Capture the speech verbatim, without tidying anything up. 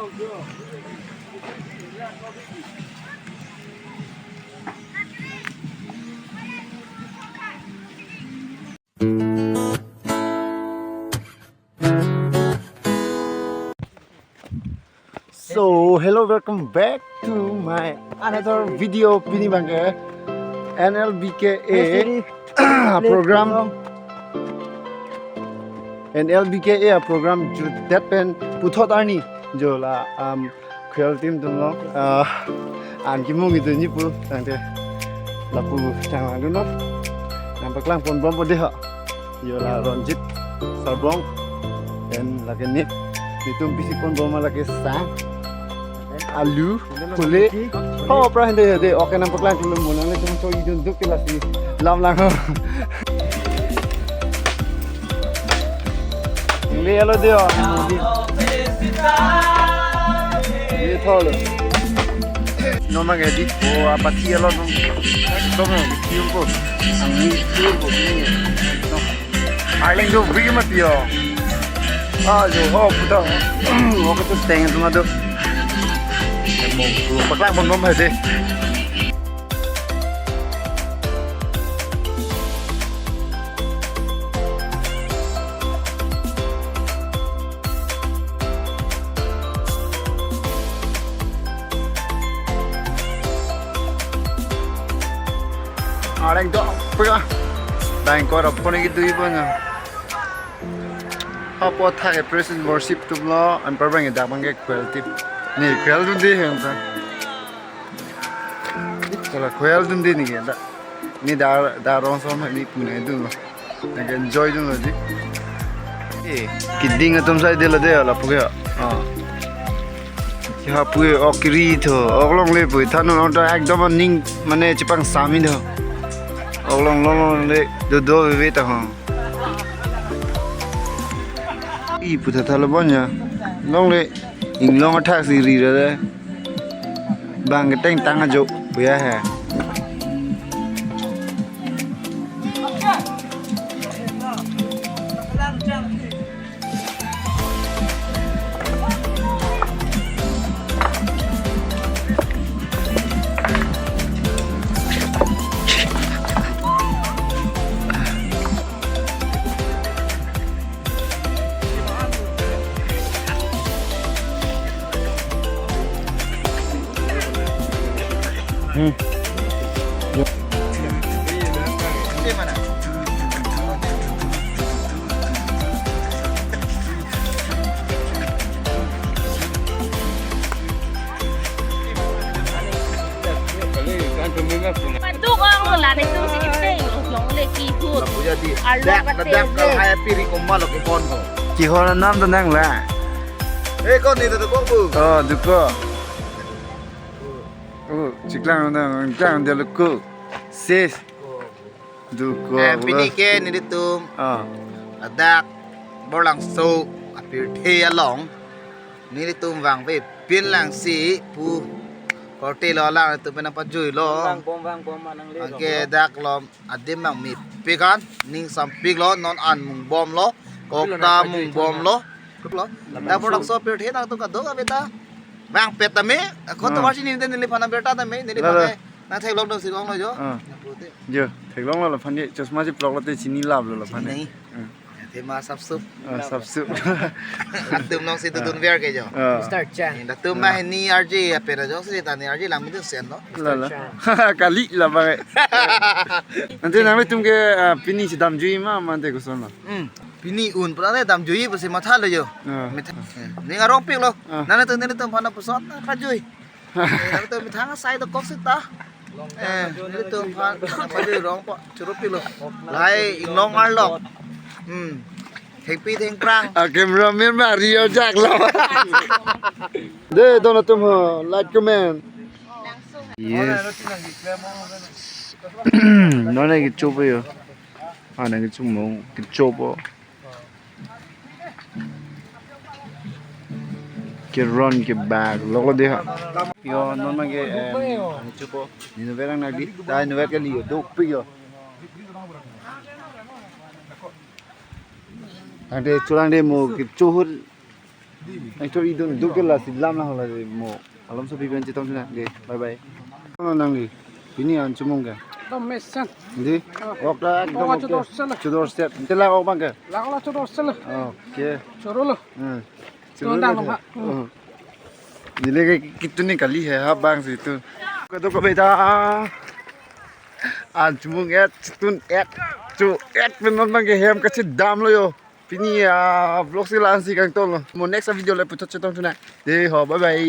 So, hello, welcome back to my another video. Pini abangke N L B K A program, N L B K A program jutdet pen puthot arni jo la, um, Khowal team atum along, ah, an kimung itum ni pu tangte lapu changlang dunlo. Nangpaklang ponbompo dei ho. Jo la Ronjit Sarbong. Then lake ni, netum pisi ponbom lake sang, alu, kole. Ho, apra hende hende. Okay, nangpaklang dunlo, mo nanglitum choi dun duk ke lasi lam lang ho. Neli alo dei ho. Neli tholo. Non abangke dei, o apathi alo non. Dom non, kiu ko. Angni kiu ko ni. Arleng do bigi mati ho. Ah, jo ho puta. Ho ko tu teng tu ma do. Mo, paklang ponbom hedi. Arleng do puya. Dang ko rap pone ki dui punya. Hapo thak e praise and worship atumlo, anpar abangke dak abangke Khowal team. Ni Khowal dun dei heng ta. Chala Khowal dun dei ni ke da. Ni da, da rong som ni pune dunlo. Nang enjoy dunlo dei. Eh, keding atum sai dei lo dei lapu ke. Ah. Kiha pu ok ri tho, ok longle pu than non ta ekdom aning mane chepang sami tho. Ok long long longle do do veve ta ho. I pu tha tha lo bon ya. Longle inglong athak si ri ra le. Bang keteng tang ajo puya he. Hmm. Yo. Paduk ong lo la netum si kipeng longle kihut. Lapu jadi. Arlo dak, kate dak je. Kalau hai piri komal lo kihon ho. Kihon anam tu nang la. Eh, kau ni tu kok bu. Oh, duko. Oh, chiklang nang, chiklang dia luku. Sis. Duko. Eh, pini ke nelitum. Ah. Ladak Borlangso apirthe along. Nelitum vangve pinlang si pu korte lo lang tu penang pajui lo. Bom vang, bom vang, bom vang nang le. Anke dak lo adim bang mepik an ning sampik lo non an mungbom lo. Kok ta mungbom lo. Lo. Dak Borlangso apirthe nangtum kadokave ta vangpet tame. Ko to Ah. Warsi neli neliphan abirta tame, neliphan Lalo. Nang theklong dong si kong lo jo. Ah. Jo, theklong lo laphan ye, chosma si plok lo te chini lap lo laphan ye. Chini. Hmm. Te ma sapsup. Ah, sapsup. Atum nong si tu dun ver ke jo. Ah. Mister Chang. Ni latum ma Ah. Ni R J ya pera jo si ta ni R J lang mi tu sen lo. Lalo. Kali la bang. Ante nanglitum ke, ah, pini si damjui ma mante koson lo. Hmm. Pini un pra ne damjui pusi matha lo jo. Ah. Matha. Ni arong pik lo. Ah. Nangtum nelitum aphan pusot pajui. Eh, nangtum methang asai dokok seta. Eh, nelitum aphan pajui rong po, choro pik lo. Lahai inglong arlok. Hmm. Thengpi thengphrang. Ah, cameraman ma ri ajak lo. Dei, don atum ho, like, comment. Yes. Non nangkechopo yo. Ah, nangkechopo, kechopo. Keron kebak lo dei ha. Yo, non abangke, em, nangkechopo. Neli verang nagdi. Dai neli verang kali yo. Dopik yo. Tangte chulang dei mo kechohut. Ang to idun duk ke lasi lam lang lasi mo. Alam so pipen chetong sina. Oke, bye bye. Ano nang di? Pini an chumung ke? Ekdom mesen. Di? Oh. Wak dak ekdom Bawa oke. Chedor sel. Chedor sel. Ante la ok bang ke? Lak la chedor sel. Oke. Choro lo. Hmm. Choro lo. Tondang lo, ha. Hmm. Neli ke kitu ni kali he ha bang si tu. Kedo ko beta. An chumung et, chitun et, chu et pen non bang ke hem kachedam lo yo. Pini a vlog si la-an si kangton lo. Mo next video le puthot chetong thu nang. Dei ho, bye bye.